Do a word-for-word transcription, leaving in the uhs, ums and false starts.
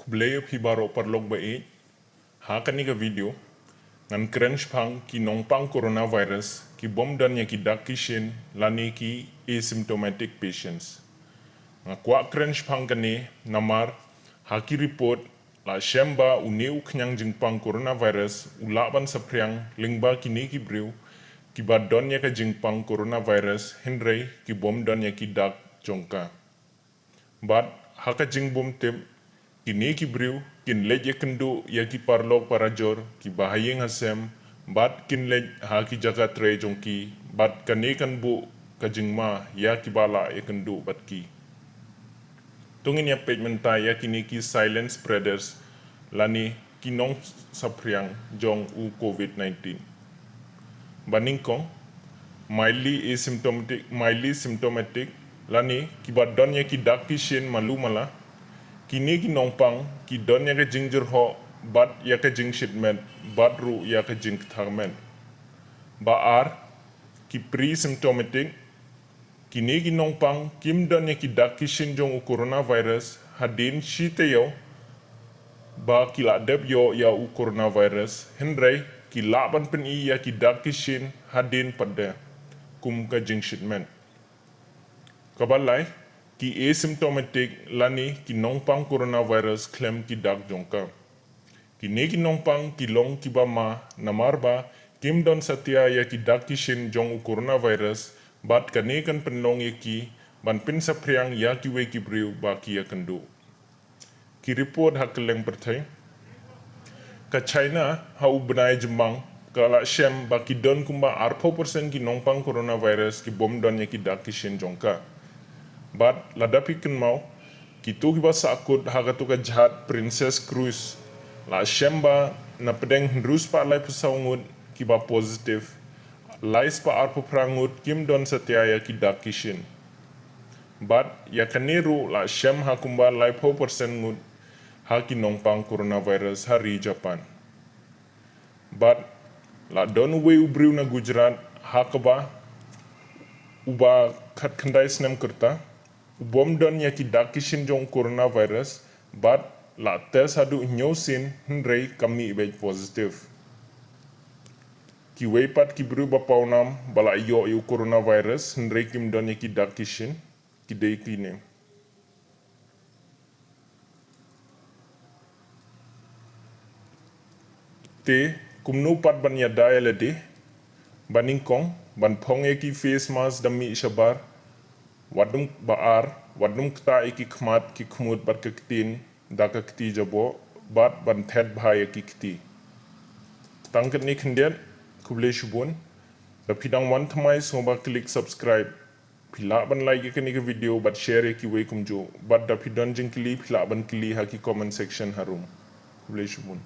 Khublei ïa phi baroh paralok ba ïeit. Ha kane ka video ngan kren shaphang ki nongpang coronavirus ki bym don ïa ki dak ki shin lane ki asymptomatic patients. Nga kwah kren shaphang kane namar ha ki report la shem ba une u khñiang jingpang coronavirus u lah ban saphriang lyngba kine ki briew kiba don ïa ka jingpang coronavirus hynrei ki bym don ïa ki dak jong ka. Bad ha ka jingbymtip, kine ki briew kin leit ïakynduh ïa ki paralok parajor kiba ha ïing ha sem bad kin leit ha ki jaka trei jong ki bad kane kan buh ka jingma ïa kiba la ïakynduh bad ki. To ngin ïa peit mynta ïa kine ki silent spreaders lane ki nongsaphriang jong u covid nineteen. Ba nyngkong, mildly asymptomatic, mildly symptomatic lane kiba don ïa ki dak ki shin malu mala. Kine ki nongpang ki don ïa ka jingjyrhoh bad ïa ka jingshit met bad ruh ïa ka jingkthar met. Ba ar, ki pre-symptomatic. Kine ki nongpang kim don ïa ki dak ki shin jong u coronavirus hadien shi taïew ba ki la dep ïoh ïa u coronavirus hynrei ki lah ban pyni ïa ki dak ki shin hadien pat de kum ka jingshit met. Kaba lai, ki asymptomatic lane ki nongpang coronavirus khlem ki dak jong ka. Kine ki nongpang ki long kiba ma namar ba kim don satia ïa ki dak ki shin jong u coronavirus bad kane kan pynlong ïa ki ban pynsaphriang ïa kiwei ki briew ba ki ïakynduh. Ki report ha kylleng pyrthei. Ka China ha u bnai Jymmang ka la shem ba ki don kumba arphew percent ki nongpang coronavirus ki bym don ïa ki dak ki shin jong ka. Bad lada phi kynmaw, kito kiba sahkut ha kato ka jhat Princess Cruise la shem ba na pdeng hynriew spah laiphew saw ngut kiba positive, lai spah arphew phra ngut kim don satia ïa ki dak ki shin. Bad ïa kane ruh la shem ha kumba laiphew percent ngut ha ki nongpang coronavirus ha ri Japan. Bad la don uwei u briew na Gujarat ha kaba uba khatkhyndai snem kyrta u bym don ïa ki dak ki shin jong coronavirus bad la test haduh hynñiew sien hynrei ka mih beit positive. Kiwei pat ki briew ba pawnam ba la ïoh ïa u coronavirus hynrei kim don ïa ki dak ki shin ki dei kine. Te kumno pat ban ïada ïa lade? Ba nyngkong, ban phong ïa ki face mask da mih shabar. Wat nym, ba ar, wat nym ktah ïa ki khmat ki khmut bad ka ktien da ka kti jaboh bad ban thet bha ïa ki kti. Tang katne khyndiat, khublei shibun. Da phi dang wan thymmai sngewbha click subscribe. Phi lah ban like ïa kane ka video bad share ïa kiwei kumjuh. Bad da phi don jingkylli phi lah ban kylli ha ki comment section harum. Khublei shibun.